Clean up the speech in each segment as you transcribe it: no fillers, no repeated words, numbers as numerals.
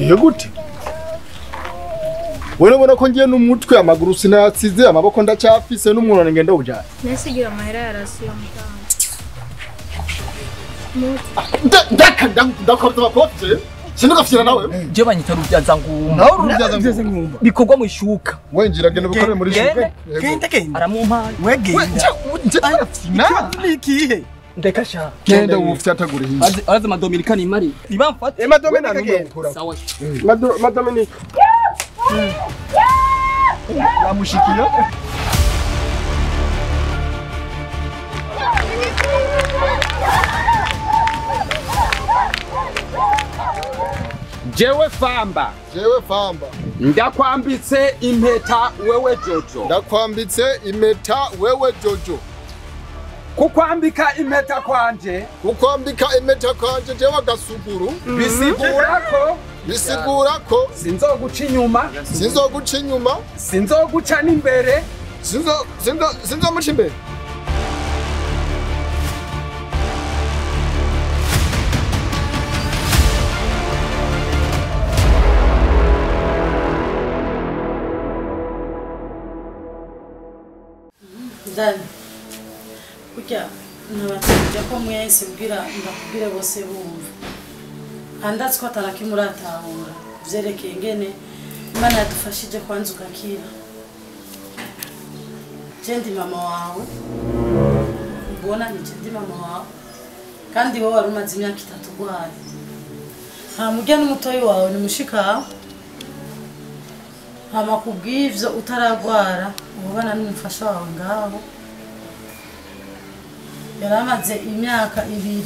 Igihe gute? Wewe ubona ko ngiye n'umutwe amaguru sinasize amaboko ndacyafise n'umwunane ngenda ujana. Nasigira amahera yarasiyo mutanga. Ndaka ndakobza bakofye. Sinugafyira nawe. Je banyita rubyaza ngumba. Nawe rubyaza ngumba. Bikorwa mu ishuka. Wenjira genda bukore muri ishuka. Genda genda. Aramumpaye. We genda. Nje nikihe? Ndeka sha. Genda ufyatagure hirya. Araza madominika ni mari. Ibamfate. Madominika genda. Sawa. Madominika. Yamushikiye. Jewe famba. Jewe famba. Ndakwambitse impeta wewe Jojo. Ndakwambitse impeta wewe Jojo. Kukwambika impeta kwanje. Kukwambika impeta kwanje jewe gasuguru. Bisigura ko. Bisigura ko. Sinzoguca inyuma. Sinzoguca inyuma. Sinzoguca n'imbere. Sinzomuca imbere. Dani, burya nabategeka ko mwese mbwira ndakubwire bose bumva andatse ko atarakimuratahura vyerekeye ingene Imana yadufashije kwanza ugakira. Je ndi mama wawe, ubona ni je ndi mama wawe kandi wowe wari umaze imyaka 3 urwaye. Nta murya n'umutoyi wawe ni mushika hama kubw'ivyo utaragwara ubana n'umufasha wawe ngaho yaramaze imyaka 2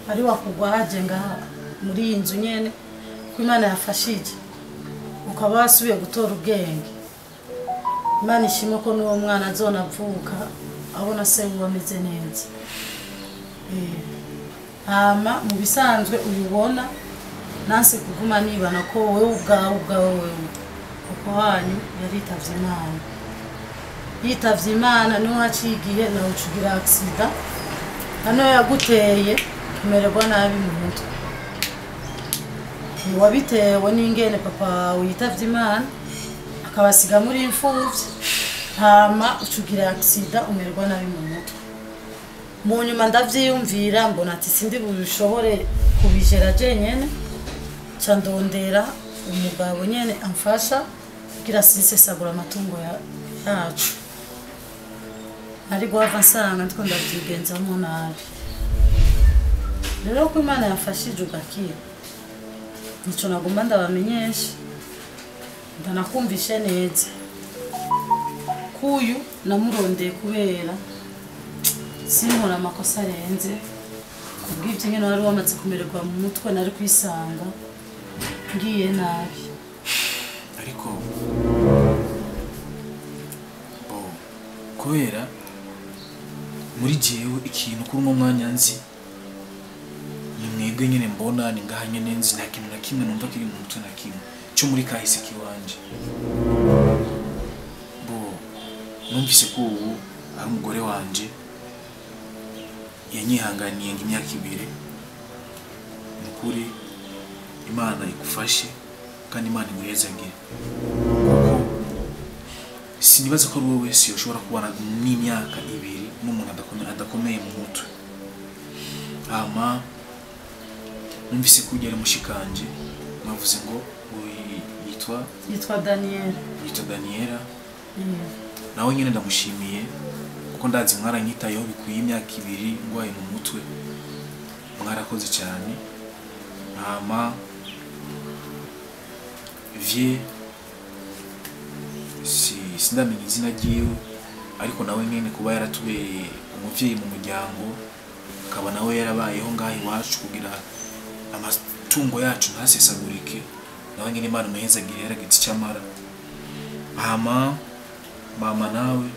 ari wakugwaje ngaha muri iyi nzu nyene ko Imana yafashije ukaba wasubiye gutora ubwenge. Imana ishimwe ko n'uwo mwana azonavuka abona se wiwe ameze neza. Hama mu bisanzwe uyubona nanse kuguma nibana ko wewe ubwawe wewe kuko wanyu yaritavye Imana. Yitavye Imana niho haciye igihe nawe ucugira accident hano yaguteye kumererwa nabi mu mutwe. Wabitewe n'ingene papa witavye Imana akabasiga muri imfuvyi hama ucugira accident umererwa nabi mu mutwe. Mu nyuma ndavyiyumvira mbona ati sindi bubishobore kubijera jenyene ca ndondera umugabo nyene amfasha kugira sinsesagura amatungo yacu. Nari guhava nsanga ndiko ndavyigenzamo nabi. Rero ko Imana yafashije ugakira nico nagomba ndabamenyesha ndanakumvishe neza kuyu namurondeye kubera sinkora amakosa arenze kubw'ivyo nyene wari wamaze kumererwa mu mutwe nari kwisanga ngiye nabi. Ariko bo kubera muri jewe ikintu kuri uno mwanya nzi ni mwebwe nyene mbona ni ngaha nyene nzi nta kintu na kimwe numva kiri mu mutwe na kimwe cyo muri kahise kiwanje. Bo numvise ko ubu ari umugore wanje yanyihanganiye imyaka 2. Nukuri Imana igufashe kandi Imana iguhezagire kuko sinibaza ko ari wowe wese ushobora kubana n'imyaka 2 n'umuntu adakomeye mu mutwe. Hama numvise ko ujya ari mushikanje mwavuze ngo yitwa Daniela. Yitwa Daniela. Nawe nyine ndamushimiye kuko ndazi mwaranyitayeho bikwiye imyaka 2 ngwaye mu mutwe. Mwarakoze cyane. Hama vie si sindamenye izina ryiwe ariko nawe nyene kuba yaratubereye umuvyeyi mu muryango akaba nawe yarabayeho ngaho iwacu kugira amatungo yacu ntasesagurike nawe nyene Imana imuhezagire yaragitse icamara. Hama mama nawe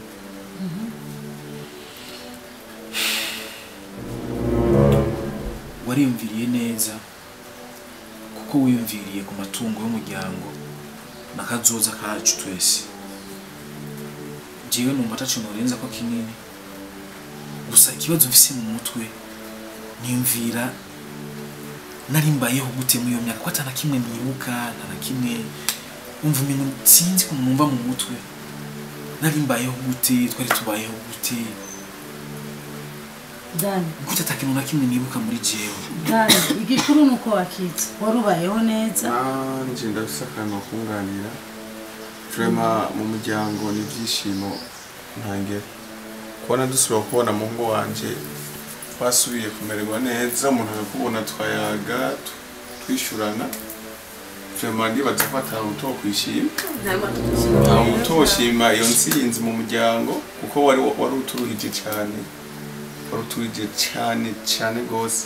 wariyumviriye neza kuko wiyumviriye ku matungo y'umuryango nakazoza kacu twese. Jewe numva ataco norenza ko kinini gusa ikibazo mfise mu mutwe nimvira Nari mbayeho gute muri iyo myaka ko atana kimwe nibuka, nta na kimwe umva umengo sinzi ukuntu numva mu mutwe. Nari mbayeho gute, twari tubayeho gute? Dani, Gute ata kintu na kimwe nibuka muri jewe? Dani, igikuru ni uko wakitse wari ubayeho neza. Nanje ndafise akantu kunganira. Vraiment mu muryango ni ibyishimo ntangere. Kubona dusubira kubona muhungu wanje twasubiye kumererwa neza, umuntu akakubona twayaga twishurana. Vraiment ndibaza ko atari utokwishima. Nta utoshima iyo ntsinzi mu muryango kuko wari uturuhije cyane. Wari uturuhije cyane cyane gose.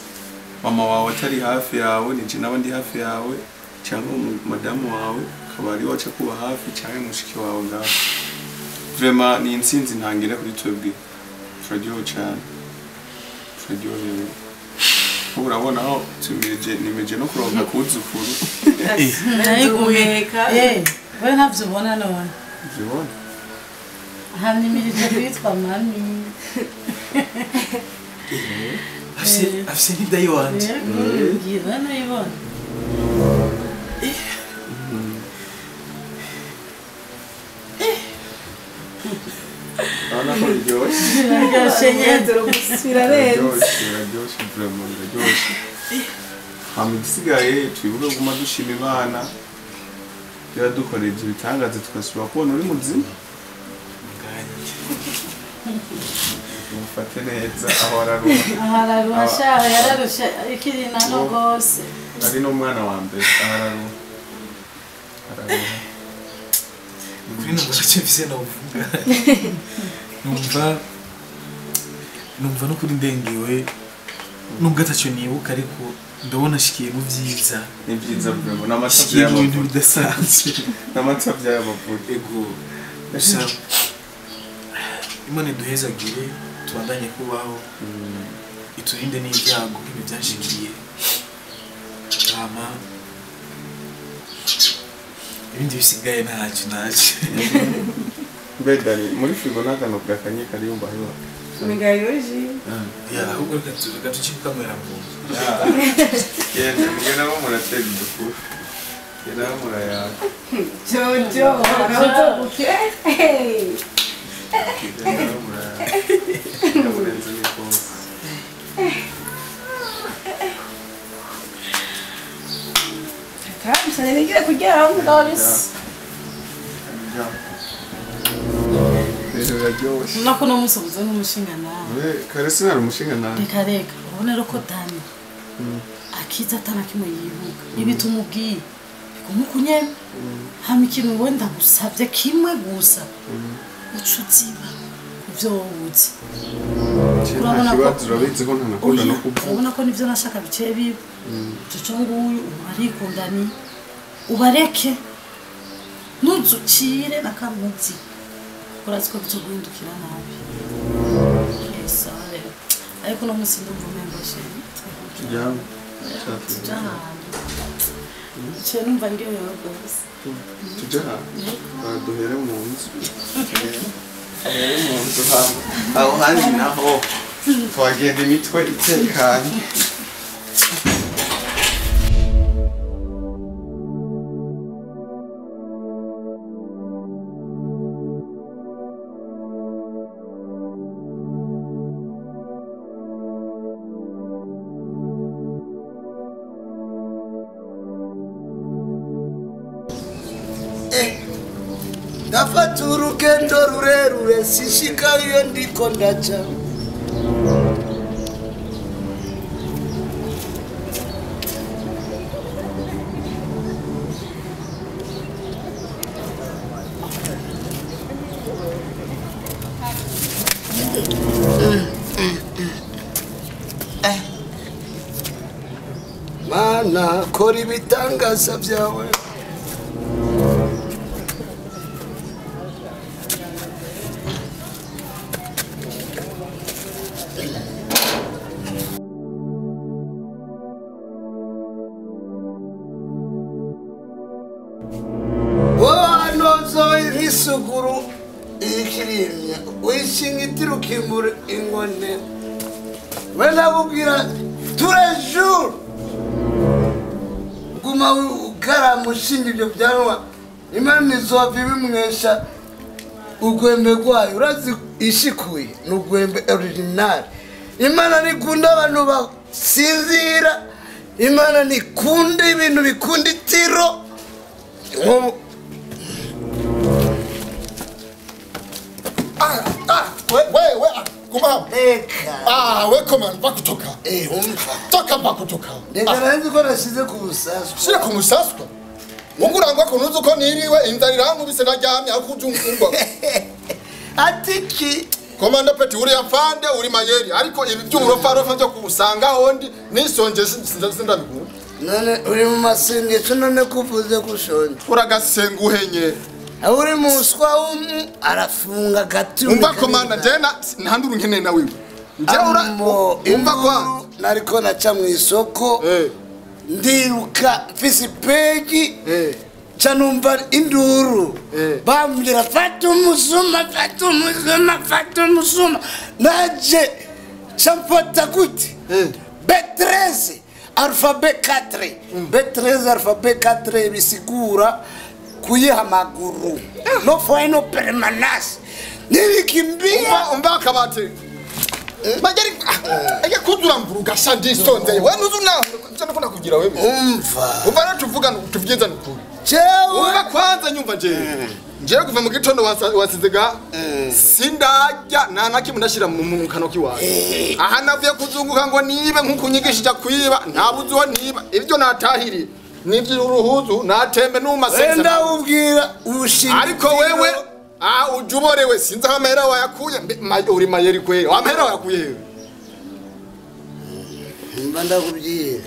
Mama wawe atari hafi yawe, nije naba ndi hafi yawe, cyangwa madamu wawe akaba ari waca kuba hafi, cyangwa mushiki wawe ngaho. Vraiment ni intsinzi ntangire kuri twebwe. Turaryohewe cyane. Turaryohewe. Ubu urabona aho tumirije nimeje no kuronka kuzukuru. Nayiguheka. We ntavyo ubona none. Uzibona? Hanimirije kwitwa mami. Afise n'idayi wanje. Ngira nayibona. Urabona ko biryoshye. Biraryoshe nyene. Biraryoshe, biraryoshe, vraiment biraryoshe. Hama igisigaye twibuke kuguma dushima Imana. Yaradukoreye ibyo bitangaza tugasubira kubona uri muzima. Mufate neza aho araruha. Aho araruha sha, yararushe ikiri nano gose. Ari n'umwana wa mbere aho araruha. Araruha. Kuri numva ntacyo mfise novuga. Numva n'ukuri ndengewe, nubwo atacyo nibuka ariko ndabona ashikiye mu vyiza. Ni vyiza vraiment, n'amata Ashikiye mu bintu vy'amavuta. bidasanzwe. N'amata vy'amavuta. Ego. Gusa Imana iduhezagire, tubandanye kubaho, iturinde n'ibyago nk'ibi byanshikiye. Hama ibindi bisigaye ntacyo ntacyo. Mbe Dani, muri frigo nta kantu gakanye kariyumva hiwa. Ya, ahubwo reka tuce kamera mu nzu. Genda, mugenda bo muratera udukuru. Genda bo murayaga. Jojo, uzobuke. Genda bo murayaga. Genda murenze n'ikose. Kamusa nigire kuryama. Doris. Rero biraryoshe. Nako no musubiza n'umushinga nawe. We, kare sinari umushinga nawe. Reka reka, ubona rero ko Dani akiza atana kimwe yibuka. Ibi tumubwiye bikumukunyene. Hama ikintu wowe ndagusavye kimwe gusa. Uca uziba kuvyo wowe uzi. Nta kibazo, urabizi ko ntanakunda no kuvuga. Urabona ko nivyo nashaka biciye biba. Jojo nguyu ubu arikundani, ubareke ntuzucire n'akamuzi urazi ko bizoguhindukira nabi. Sawa rero, ariko uno munsi ndumva umengo sheri Turyame. tuja ahantu. Ciye numva ndyohewe rwose. Tujye ahantu. Duhere mu nzu. Duhere mu nzu hama. Aho handi naho twagenda imitwe itekanye. Ndafata urugendo rurerure sishika iyo ndiko ndaca. Mana kora ibitangaza byawe. Isuguru ikirimya wishinga ukimbura inkone we nakubwira turejuru Uguma ukaramushinga ibyo byanwa Imana izova ibimwesha ugwembe rwayo urazi ishikuye ni ugwembe original. Imana nikunda abantu basinzira, Imana nikunda ibintu bikunda itiro. We kuma eka we koma bakutoka umva toka bakutoka ndeka nanzi ko nashize ku musaswa shira ku musaswa mugurangwa ko nuzi ko niriwe inzara irankubise ndaryamye akujungurwa atiki Komanda Peti uri afande uri mayeri ariko ibi by'uburofa rofa byo kusanga hondi nisonje sindabikunda none uri mu masengesho none kuvuze kushonje uragasenga uhenye uri muswa arafunga gati umva komanda jena ntanduru nkeneye na wewe nje ura umva kwa nariko naca mu isoko ndiruka mfise pegi ca numva induru bambwira fata umusuma fata umusuma fata umusuma naje ca mfata gute B13 alphabet 4 B13 alphabet 4 bisigura kuyiha amaguru no foi no permanence nirikimbia umva akabati mageri ege kuzura mvuruga shandi sonze we nuzu na cyo ndakunda kugira wewe umva rero tuvuga tuvyiza nukuri jewe umva kwanza nyumva je nje kuva mu gitondo wasize ga sindajya nta nakimwe ndashira mu kano kiwawe aha navuye kuzunguka ngo nibe nkukunyigishija kwiba ntabuzi niba ibyo natahiri nivyo uruhuzu natembe n'umasenza wenda ubwira ushinga ariko wewe ujuborewe sinzi aho amahera wayakuye uri mayeri kweri amahera wayakuye hewe mba ndakubwira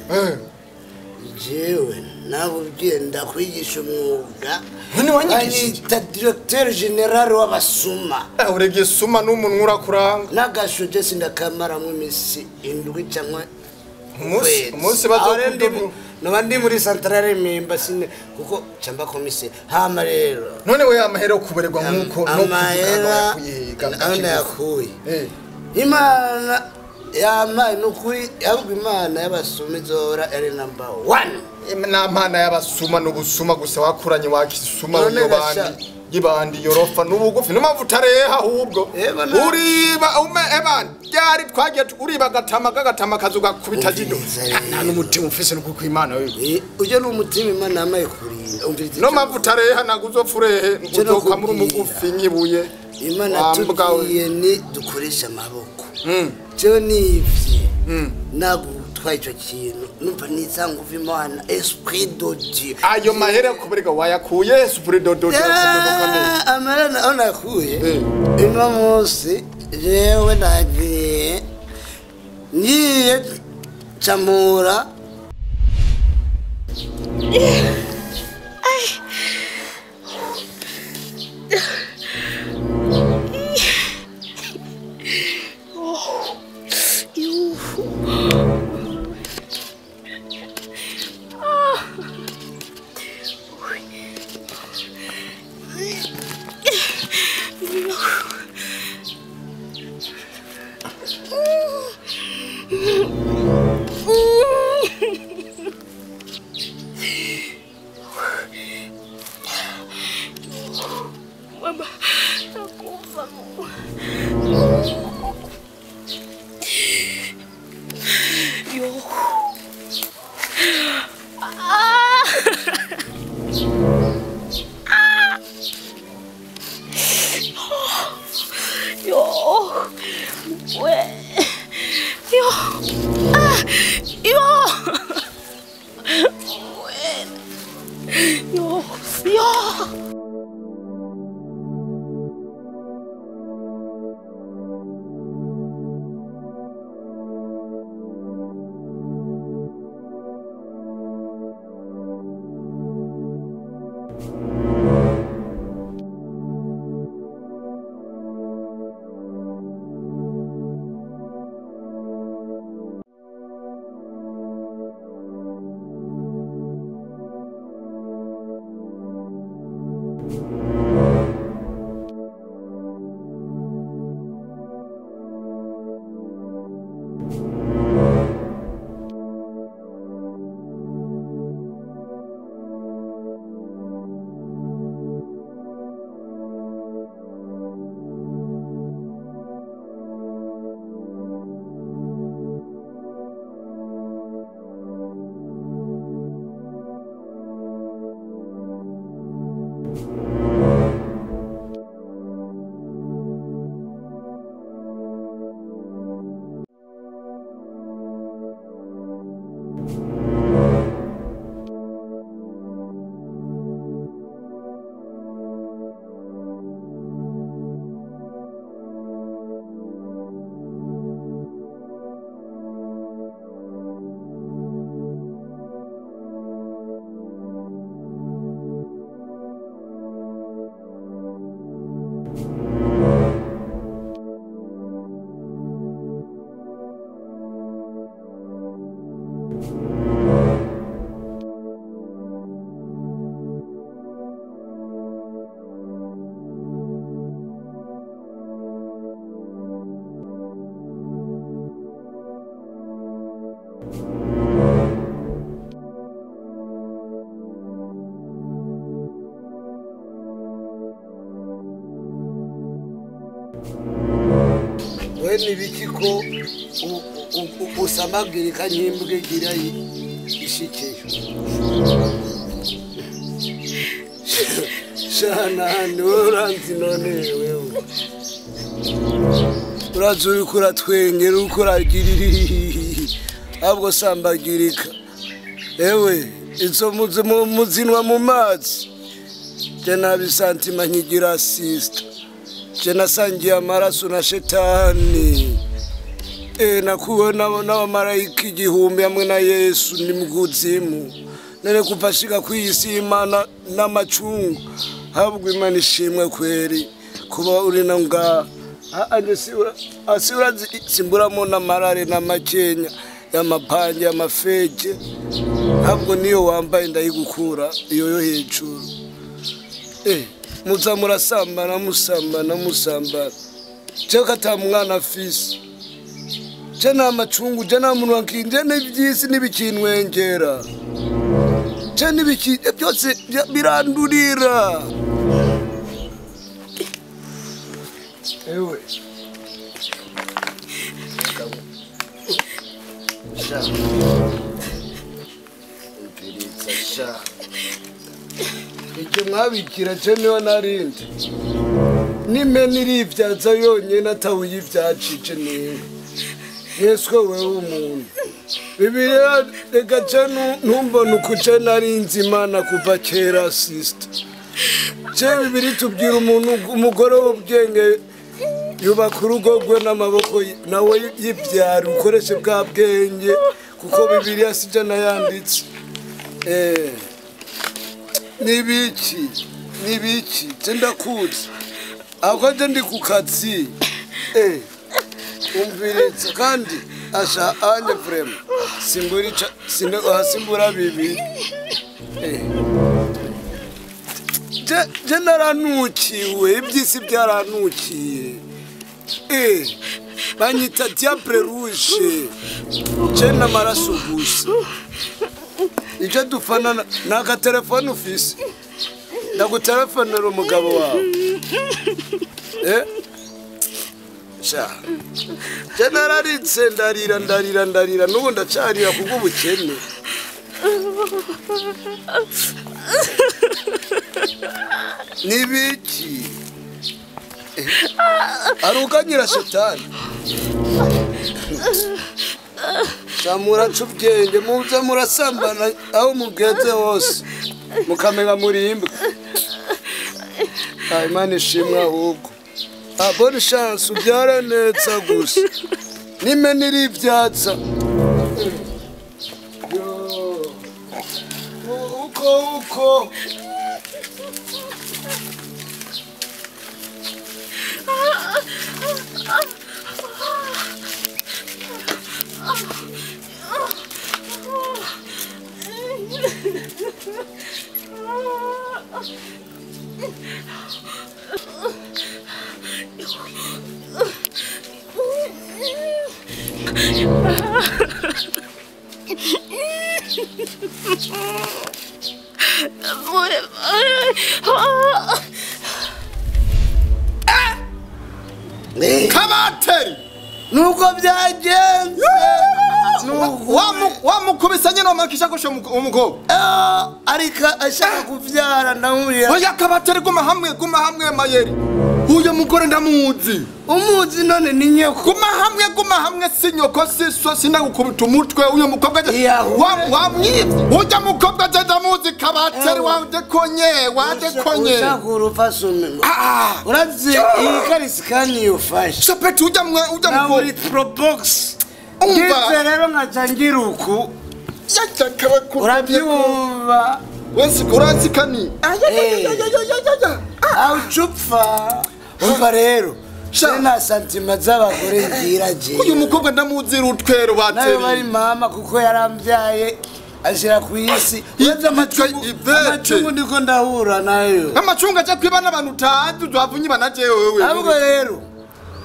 jewe nakubwiye ndakwigisha umwuga anyita directeur general w'abasuma urega isuma n'umunwa urakuranga n'agashoje sindakamaramwo imisi indwi cyangwa umunsi bazokudubu noba ndi muri centrale Mpimba sine kuko camba komise hama rero none we amahera okubererwa nkuko no amahera yakuye Imana yamaye nukuri ahubwo Imana y'abasuma izora ari number 1 na mpana y'abasuma n'ubusuma gusa wakuranye wakisuma n'abandi gibandi yorofa n'ubugufi no mpamvu utareha ahubwo uriba ume eban byari twagiye uriba gatama gagatama kazuga kubita jido nta n'umutima ufise no kuko Imana wewe ujye n'umutima Imana yamaye kurinda no mpamvu utareha naguzopfurehe uzokamura umugufi nyibuye Imana tubwiye ni dukoresha amaboko jewe nivye nagutwaye ico kintu numva nizanguva Imana esprit de Dieu ayo mahera kubereka wayakuye esprit de Dieu amahera naho nakuye ino munsi jewe nagiye ngiye camura We nibiki ko usamagirika nyimbwe gira ishikeyo. Shana uranzi none wewe. Urazi uriko uratwengera uriko uragirira ahubwo sambagirika. Ewe izo muzinwa mu mazi. Je nabisantima nkigira sister. Je nasangiye amaraso na shetani. Nakuwe n'abamarayika igihumbi hamwe na Yesu ni mukuzimu. Nere kuva shika kw'isi Imana n'amacungu. Habwo Imana ishimwe kweri kuba uri na nga asura simburamo n'amarare n'amakenya y'amapange y'amafeke. Habwo niyo wambaye ndayigukura iyo yo hejuru. Muza murasambana musambana musambana. Je kata mwana afise. Je n'amacungu je nta muntu wakinje n'ibyisi n'ibikinwengera. Je n'ibiki byose birandurira. Ewe. Sha. Impiritsa sha. Icyo mwabikira je niho narindi. Nimena irivyaza yonyene atawuyivyacije niwe. Yesu wewe umuntu. Bibiliya reka je ntumbone uko je narinzi Imana kuva kera sister. Je Bibiliya tubwira umuntu umugore w'ubwenge yubaka urugo rwe n'amaboko nawe yibyara ukoreshe bwa bwenge kuko Bibiliya sije nayanditse. Nibiki je ndakuzi. Ako je ndi ku kazi. Umviritse kandi asha anje frame simbura simbura bibi. Je naranukiwe ibyisi byaranukiye. Banyita diable rouge. Je n'amaraso gusa. Icyo dufana naka telefone ufise. Ndagutelefonera umugabo wawe. Sha. Je nararitse ndarira ndarira ndarira nubu ndacarira kubw'ubukene. Nibiki. Aruganyira shetani. Samura cubwenge muze murasambana aho mugeze hose mukamenya murimbwe. Imana ishimwe ahubwo. Bonne chance ubyara neza gusa. Nimena irivyatsa. Uko uko. Kabateri nuko byagenze wamukubise nyine wamakisha kosho umukobwa ariko ashaka kuvyara ndamubwira oya Kabateri guma hamwe mayeri uyo mugore ndamuzi umuzi none ni nyoko guma hamwe si nyoko si so sinagukubita umutwe uyo mukobwa wamwivye ujya mukobwa je ndamuzi Kabateri wadekonye ushaka sume urazi iyi karisikani yofashe sapeti ujya mukobwa muri probox umva rero nkaca ngira uku urabyumva wese uransikani awucupfa umva rero na santima z'abagore ngira je uyu mukobwa ndamuzira utwero bateri nayo bari mama kuko yarambyaye ashira ku isi uretse amacungu ndiko ndahura nayo amacungu aja kwiba n'abantu utazi uzohavunye banaje wewe ahubwo rero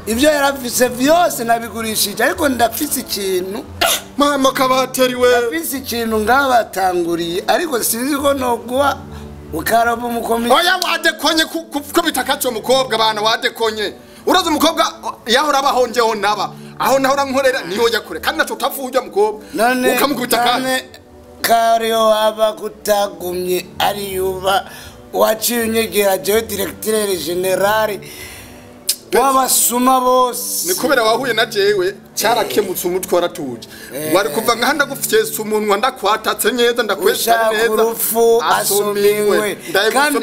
ibyo yarafise vyose nabigurishije ariko ndafise ikintu mama Kabateri we ndafise ikintu ngabatanguriye ariko sinzi ko noguha ukaraba umukomi oya wadekonye kubita kaco mukobwa bana wadekonye Urazi umukobwa yahora abaho njeho naba aho nahora nkorera niho yakure kandi naco utapfuye mukobwa ukamukubita kandi kariyo waba kutagumye ari yuba waciye unyegera jewe directeur general wabasuma bose. Ni kubera wahuye na jewe cyarakemutse umutwe waratuje. Wari kuva nka ndagufyesa umunwa ndakwatatse neza ndakwesa neza urupfu asumiwe kandi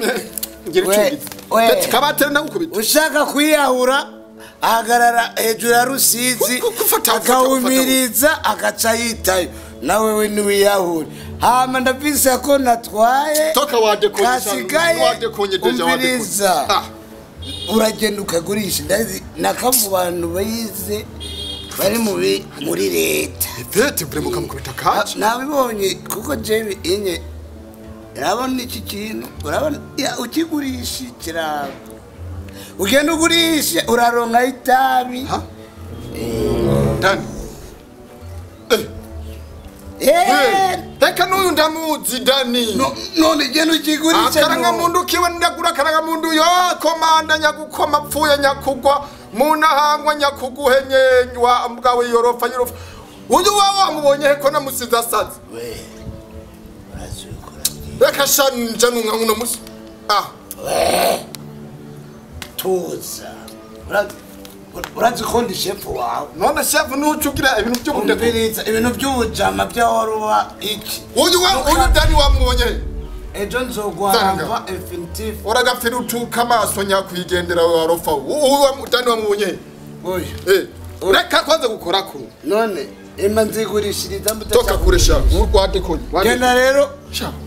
ngira icyo kabatera ndagukubita. Ushaka kwiyahura ahagarara hejuru ya Rusizi akawumiriza agaca yitayo nawe we niwiyahure. Hama ndavise ko natwaye toka wadekonye deja wadekonye. Uragenda ukagurisha ndazi nakamu bantu bayize bari muri leta. Ivete bre mukamukubita kaci. Nabibonye kuko jewe inye urabona iki kintu urabona ukigurisha kirabo ugenda ugurisha uraronka itabi. Dani. Reka n'uyu ndamuzi Dani. None genda ukigurisha. Akarangamundu kiwe ndagura akarangamundu yo komanda nyagukoma pfuye nyakugwa munahangwa nyakuguhenyenywa mbwa we yorofa yorofa. Uyu wawe wamubonye he ko namusize asaze? We urazikora. Reka shanja nunka uno musi. Ah. We tuza. Urazi ko ndi shefu wawe. None shefu nucugira ibintu byo kudekuriza ibintu by'ubujama by'ahoruba iki. Uyu wa uyu Dani wamubonye he? Ejo nzogwamba infinitive. Uragapfira utuka amaso nyakwigendera warofa. Uyu Dani wamubonye he? Oya. Reka kwanza gukora ko. None ima nzigurishiriza mutaka. Toka kuresha urwate ko. Genda rero.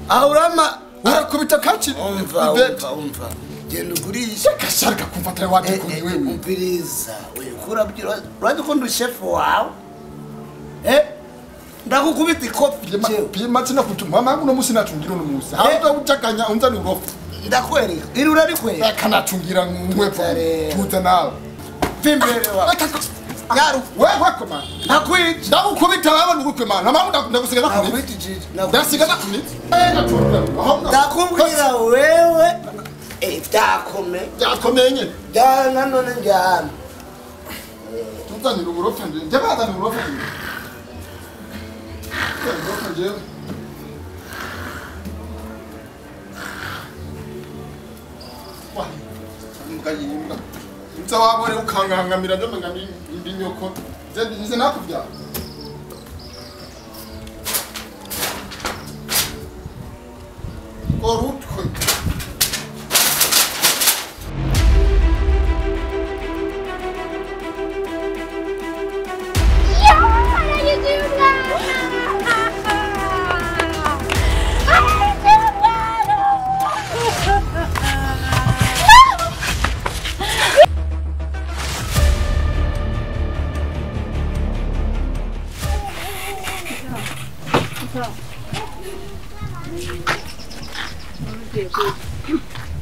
Ahurama urakubita kaci. Umva umva. Genda ugurisha. Kashaka kumfata wate ko wewe. Umviriza. Uyu kurabwira urazi ko ndi shefu wawe. Ndakukubita ikofi jewe. Pima tsina kutuma mama uno musi natungira uno musi. Hauta utakanya unzani urofa. Ndakwereka. Iri urarikwereka. Reka natungira nkwepo. Tuza nawe. Vimbere wa. Yaru wewe koma. Nakwica. Ndakukubita wewe ndukwema. Mama ndagusiga nakunitse. Ndasiga nakunitse. Ndakubwira wewe. Byakome. Byakomeye. Byana none njyana. Tuzanira uburofa nje. Nje bazana uburofa nje. Uburofa nje. Wa. Mbwa yimbwa. Nza wabore ukangangamira ndomenga ndi nyoko. Nze nakuvya. Korutwe.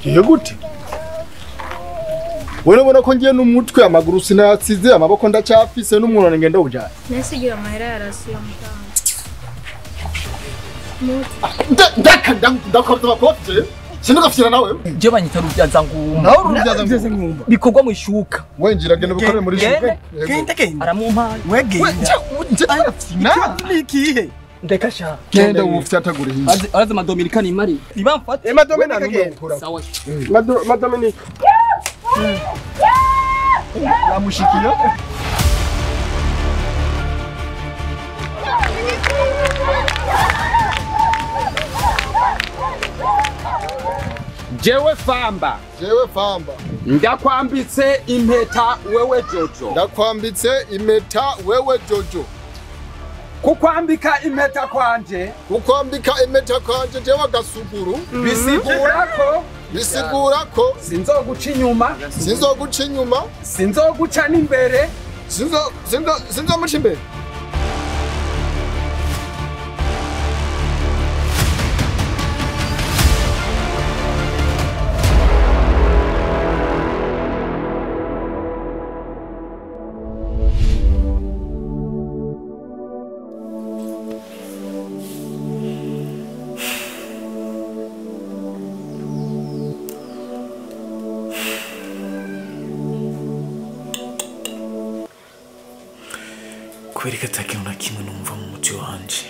Ngiye gute? Wewe ubona ko ngiye n'umutwe amaguru sinasize amaboko ndacyafise n'umwunane ngenda ujana. Nasigira amahera yarasiyo mutanga. Ndaka ndakabza makofi. Sinugafyira nawe. Je banyita rubyaza ngumba. Nawe rubyaza ngumba. Bikorwa mu ishuka. Wenjira genda bikore muri ishuka. Genda genda. Aramumpaye. Wegenda. Nje nikihe? Ndeka sha. Genda ufyatagure hirya. Arazi madominika ni mari. Ibamfate. Ema Dominika genda. Sawa. Madominika. Yamushikiye. Jewe famba. Jewe famba. Ndakwambitse impeta wewe Jojo. Ndakwambitse impeta wewe Jojo. Kukwambika impeta kwanje. Kukwambika impeta kwanje jewe gasuguru. Bisigura ko. Bisigura ko. Sinzoguca inyuma. Sinzoguca inyuma. Sinzoguca n'imbere. Sinzomuca imbere. Kubera ko ata kintu na kimwe numva mu mutwe wanje.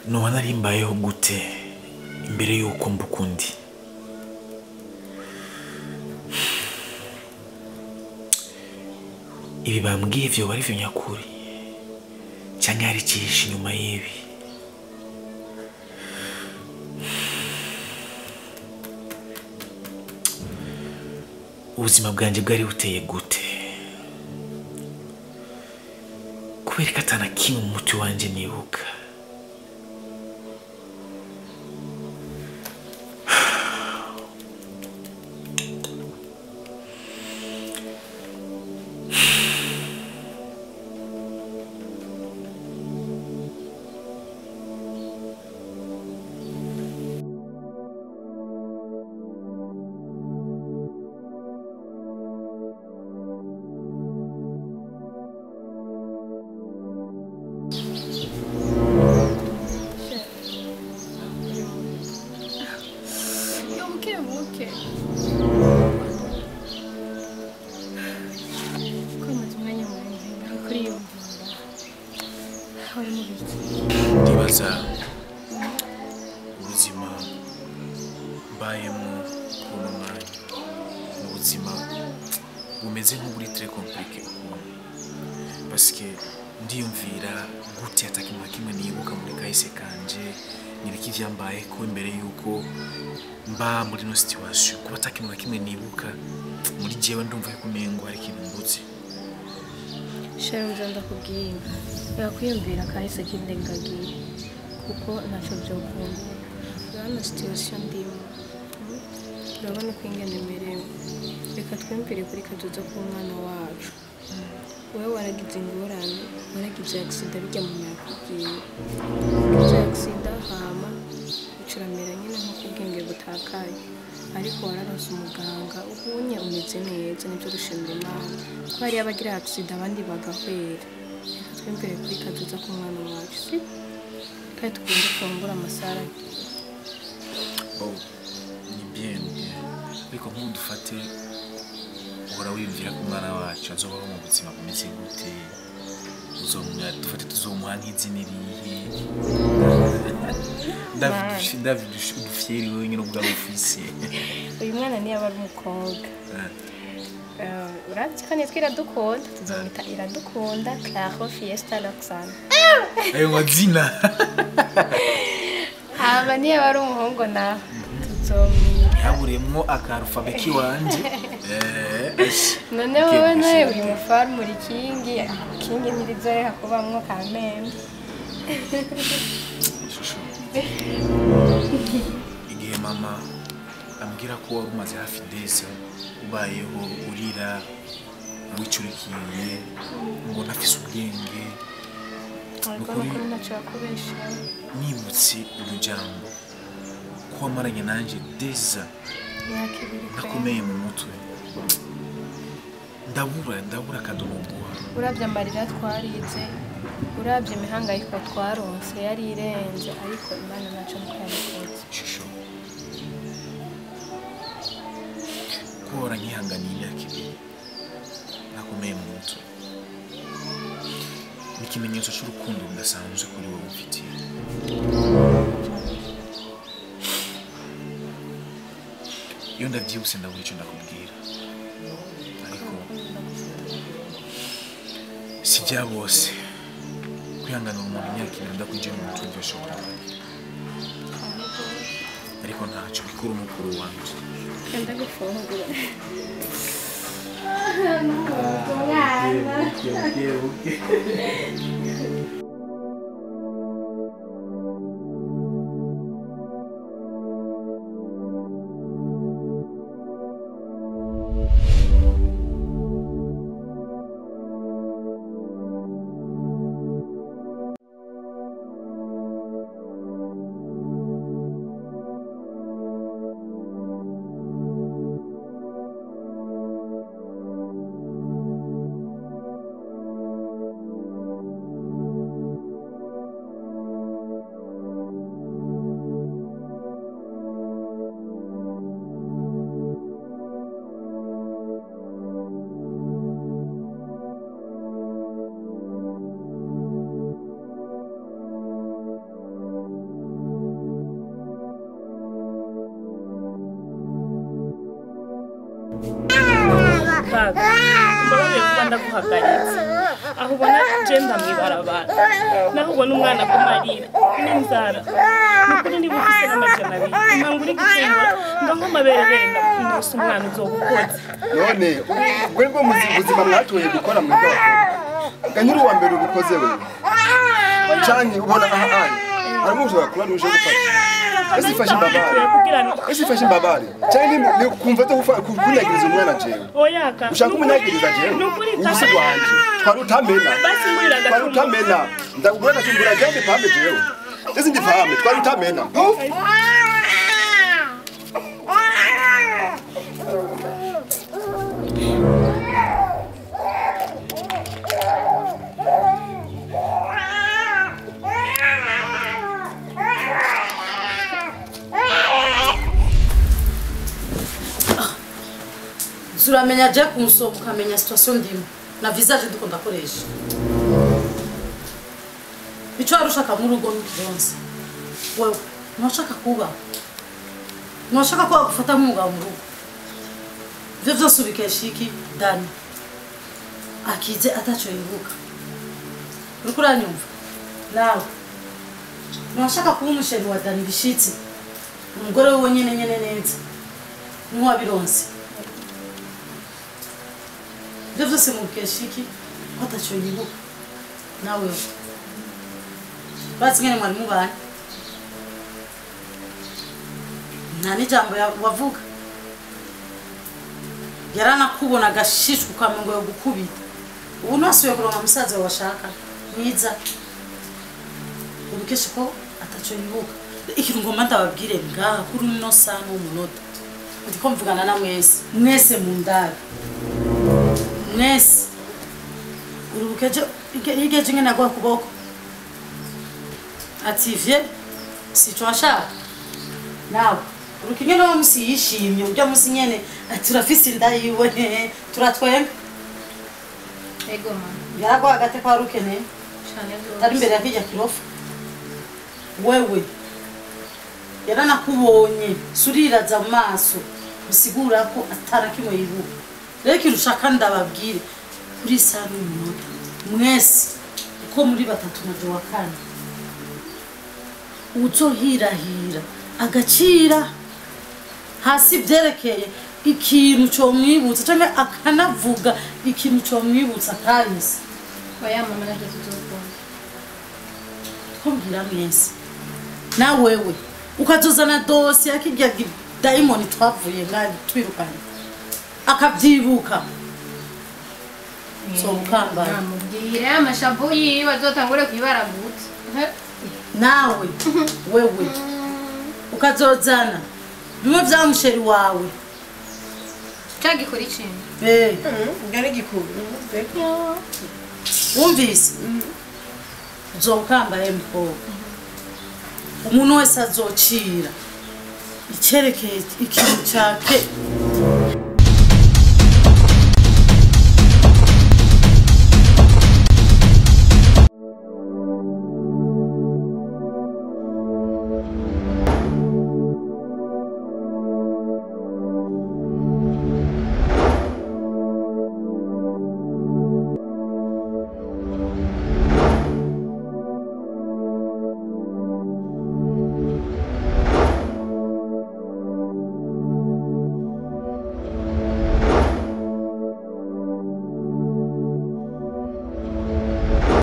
Noba nari mbayeho gute imbere y'uko mba ukundi? Ibi bambwiye vyoba ari vyo nyakuri canke hari icihishe inyuma y'ibi? Ubuzima bwanje bwari buteye gute? Kubera ko ata na kimwe mu mutwe wanje nibuka. Buke buke. Ko maze umwanya muremure ngaho kuriyumvira. Uri mu biki? Ndibaza ubuzima mbayemo kuno mwanya ni ubuzima bumeze nk'uburi très compliqué ukuntu, parce que ndiyumvira gute ata kintu na kimwe nibuka muri kahise kanje, nibiki vyambaye ko imbere yuko mba muri no situation, kuba ata kintu na kimwe nibuka muri jewe ndumva yuko umengo hari ikintu mbuze. Sharon nza ndakubwiye. Yakwiyumvira kahise kindengagiye kuko ntacyo byokumbura. Urabona situation ndimo. Urabona ko ingene merewe. Reka twiyumvire kuri kazoza k'umwana wacu. Wewe waragize ingorane, waragize accident bijya mu yakubwiye. Wagize accident hama ucuramera nyine nk'uko ubwenge butakaye. Ariko wararonse umuganga ubunye umeze neza, nibyo gushimira Imana. Ko hari abagira accident abandi bagahwera. Reka twiyumvire kuri kazoza k'umwana wacu, si? Kandi tugende twungure amasara. Oh, ni bien, ni bien. Ariko nk'ubu dufate uhora wiyumvira ko umwana wacu azobaho mu buzima bumeze gute? Dufate tuzomuha nk'izina irihe? David udufyeri wewe nyine ubwawe ufise. Uyu mwana niyo aba ari umukobwa. Urazi ko nitwa Iradukunda, tuzomwita Iradukunda Claro Fiesta Roxane. Ayo mazina. Hama niyo aba ari umuhungu nawe tuzomwita Ntihaburemwo akarufabe kiwanje. None wowe nawe uri mufarumu uri kingi, kingi ntirizoreka kubamwo kamembe. Shusho, igihe mama ambwira ko wari umaze hafi deza ubayeho urira wicurikiye ngo ntafise ubwenge, Ariko nukuri ntacyo yakubesha. Nibutse iryo jambo ko wamaranye nanje deza Imyaka ibiri kweri. nakomeye mu mutwe, ndabura akadomo guha. Uravye amarira twarize, uravye imihangayiko twaronse yari irenze, ariko Imana ntaco nuko yabikoze. Shusho, ko waranyihanganiye imyaka ibiri nakomeye mu mutwe ni ikimenyetso c'urukundo rudasanzwe kuri wowe umfitiye. Iyo ndavyibutse ndabura ico ndakubwira, ariko si bya bose kwihanganira umuntu imyaka ibiri ndakwinjiye mu mutwe byashobora, ariko ntacyo bikuru mukuru wanje. Enda gufungura. Umwana. Kaga mbabarire kuba ndaguhagaritse aho ubona jenda mwibarabara naho ubona umwana kumarira n'inzara nukuri niba ufise n'200 impangura igitengura ndonko amaberebere ndose umwana uzogukoze none ubwo nibwo buzima mwatoye gukora mu bwoko ganyura uwa mbere ubikoze we canke ubona aha ayi harimo ushobora kuba ruje gufasha ese imbabare ese ifashe imbabare canke ni kumva to kunyagiriza umwana jewe ushaka umunyagiriza jewe ubusi bwanje twarutamena twarutamena ndakugura ndakugura jewe pambe jewe ese ndipambe twarutamena Uramenya je kunsoka ukamenya situation ndimo na visage ndiko ndakoresha ico arushaka mu rugo n'ukironse wewe ntushaka kuba ntushaka ko agufata nk'umugabo mu rugo ivyo vyose ubikesha iki Dani akize ataco yibuka uriko uranyumva nawe ntushaka kuba umusheri wa Dani bishitse umugore wewe nyene nyene neza ntiwabironse Ibyo byose mubikesha iki ko ataco yibuka nawe batsi ngene mwari mubanye nta n'ijambo wavuga yaranakubona agashishwa ukamengo yo gukubita ubu ntasubiye kuronka musaza wawe washaka mwiza ubikesha ko ataco yibuka ikintu ngomba ndababwire ngaha kuri uno saha n'umunota ndiko mvugana na mwese mwese mu ndabe mwese urubukeje igeje ngena gwa kuboko ati vie si twashaka nawe urukinge no musi yishimye ujya musi nyene ati turafise inda yiwe turatwenga ego mama yaragwa agate kwa rukene cyane gose tari imbere yakijya kirofa wewe yaranakubonye suriraza mu maso bisigura ko atarakimwe yibuka rero ikintu ushaka ndababwire kuri saha n'umunota mwese uko muri batatu na wa kane uzohirahira agacira hasi byerekeye ikintu comwibutsa canke akanavuga ikintu comwibutsa kahise oya mama navyo tuzokunda twumvira mwese na wewe ukazozana dosiye yakirya dayimoni twavuye ngaho twirukanye akabyibuka so mukambara namubwire amashavu yiwe azotangure kwibaragutse nawe wewe ukazozana bimwe vya musheri wawe cagikora ikintu ngari gikuru wumvise uzobukambaye mukobwa umuntu wese azocira icerekeye ikintu cake